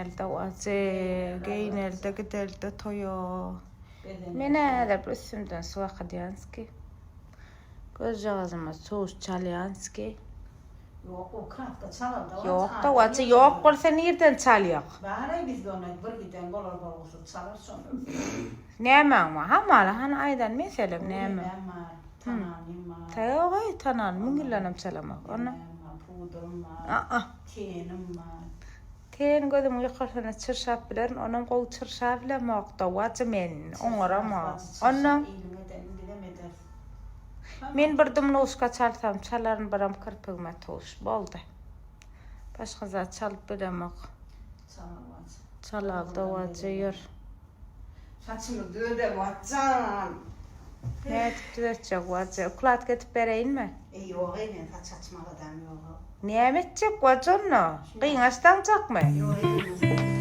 Geýnelde waje, geýnelde gidelde toýa. Men häzir bir üstümden suw akydýanski. Gözjagazyma tuş çalýanski. Ýok, o kraska çalanda waje. Ýok-da waje, ýok bolsa nirden çalýak? Bar-aý bizde ony bir giden bolar bolgusyz çalar şony. Nämäň bar? Hamala hany aýdan meselem näme? Nämäm bar? Tananym bar. Ýog-aý, tanan müň ýyldanam çalamok. Onda? Nämäm bar? Pudrym bar. A-a. Tenim bar. Ten gözümiň ýokarsyna çyrşap bilerin, onam gowy çyrşabilemok-da, wajy men oňaramok. Onda? Iliň edenini bizem ederis. Men bir dymluşka çalsam çalaryn, biram kirpigime tuş. Boldy. Başga zat çalyp bilemok. Çalal wajy. Çalal-da wajy, ýör. Saçymy düzedem Watjan. Nädip düzetjek Watja? Ukladka edip bereýinmi? Eý ýog-eý men saç açmak adam ýog-a. Näme etjek Watja onda? Gyňaç daňjakmy? Ýog-eý gyňaç daňjak.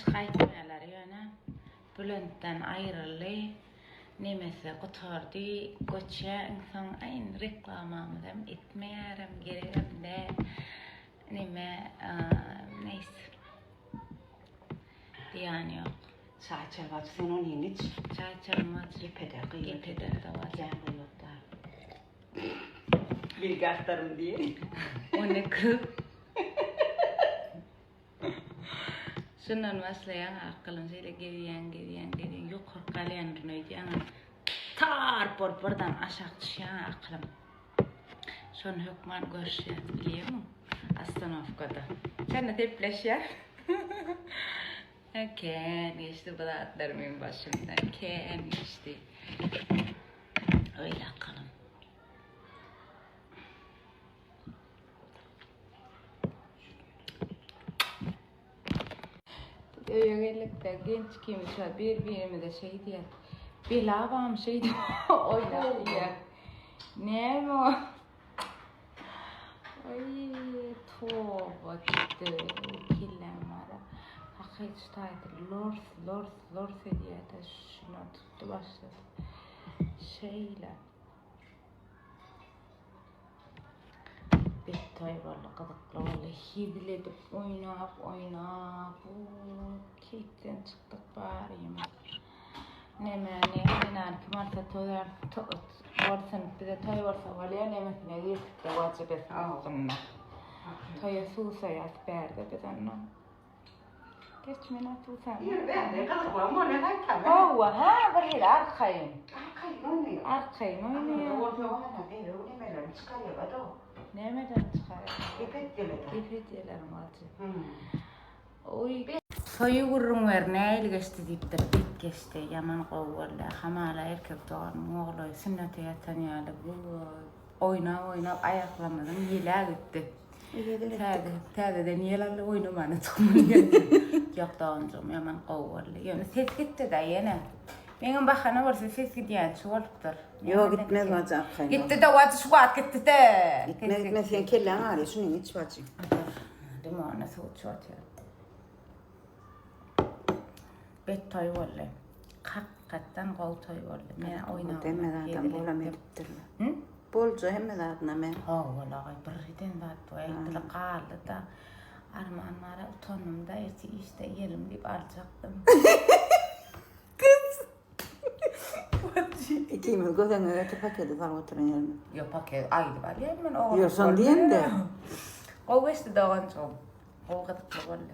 Açyk aýtmaýarlar ýöne Bülentden aýryldy. Nemesi gutardy. Göçýär iň soň. Aý indi reklamamyzam etmeýärem, geregem däl. Neme, neýse. Zyýany ýok. Çaý içer bajy sen ony iç. Çaý içerin bajy. Gep eder gyýyp. Gep eder de bajy. Kän gyýyp da. Bilgi aktarym diýe. O ne kız? Şundan başlaýaň akylyň şeýle gezýäň gezýäň gezýäň ýokaryk galýandyryn öýdýäň tarp bolup birden aşak düşýäň akylyň. Şony hökman görüşýäs bilýäňmi? Ostanowkada. Şonda sepleşýäs. Kän geçdi bu zatlar meň başymdan. Kän geçdi. Öýle akylym. Biz öýe geldik-de, genç ikimiz şo bir-birimize şeý diýýäs. Bela bam şeý diýip oýnap diýýäs. Näme o? Aý, toba gitdi. Kelläm bar-a. Hakyky taýda lors, lors, lors edýär-de, şuna tutdy başlady. Şeýle. Bet toý boldy, gyzykly boldy. Hezil edip oýnap, oýnap, keýpden çykdyk barymyz. Neme, ne, Enany kim alsa toý bolsun, bize toý bolsa bolýar, nemesine girdik-de wajibesi agzynda. Toýa suwsaýas bärde biz ondan. Geç men otursam. Ýör bärde gyzyklam bolýar gaýtam. Hawa, ha bir hili arkaýyn. Arkaýyn oýnaýar. Arkaýyn oýnaýar. Bolsa wana derrew nemelerini çykarýar-da. Nämeden çykarýar? Gep etýärler. Gep etýärler wajy. Oý. Toýy gürrüň ber, nähili geçdi diýipdir. Bet geçdi, ýaman gowy boldy. Hamala erkek doganymyň ogly sünnete ýatan ýaly oýnap oýnap aýaklarymyzyň ýelä gitdi. Täze, täzeden ýel aldy, oýnamana çykmaly geldi. Ýok doganjygym, ýaman gowy boldy. Ýöne ses gitdi-dä ýene. Meňem bahana bolsa ses gidýänçi bolupdyr. Ýok gitmez bajy arkaýyn bol. Gitdi-de bajy şu wagt gitdi-de. Gitmez gitmez seň kelläň agyrýar şuny iç bajy. Limony suw içip otyryn. Bet toý boldy. Hakykatdan gowy toý boldy. Men oýnap. Hemme zadam bolam edipdirler. Bolja hemme zadyna men. Hawa lagaý bir giden zat bu aýtdylar galdy-da. Arman bara utandym-da ertir işde iýelim diýip aljakdym. Gyz. Ikimiz göz öňüne getir paketi salyp oturan ýerimiz. Ýok paket aýdyp alýan men ogurlyk Ýok şony diýemde. Gowy geçdi doganjygym. Gowy gyzykly boldy.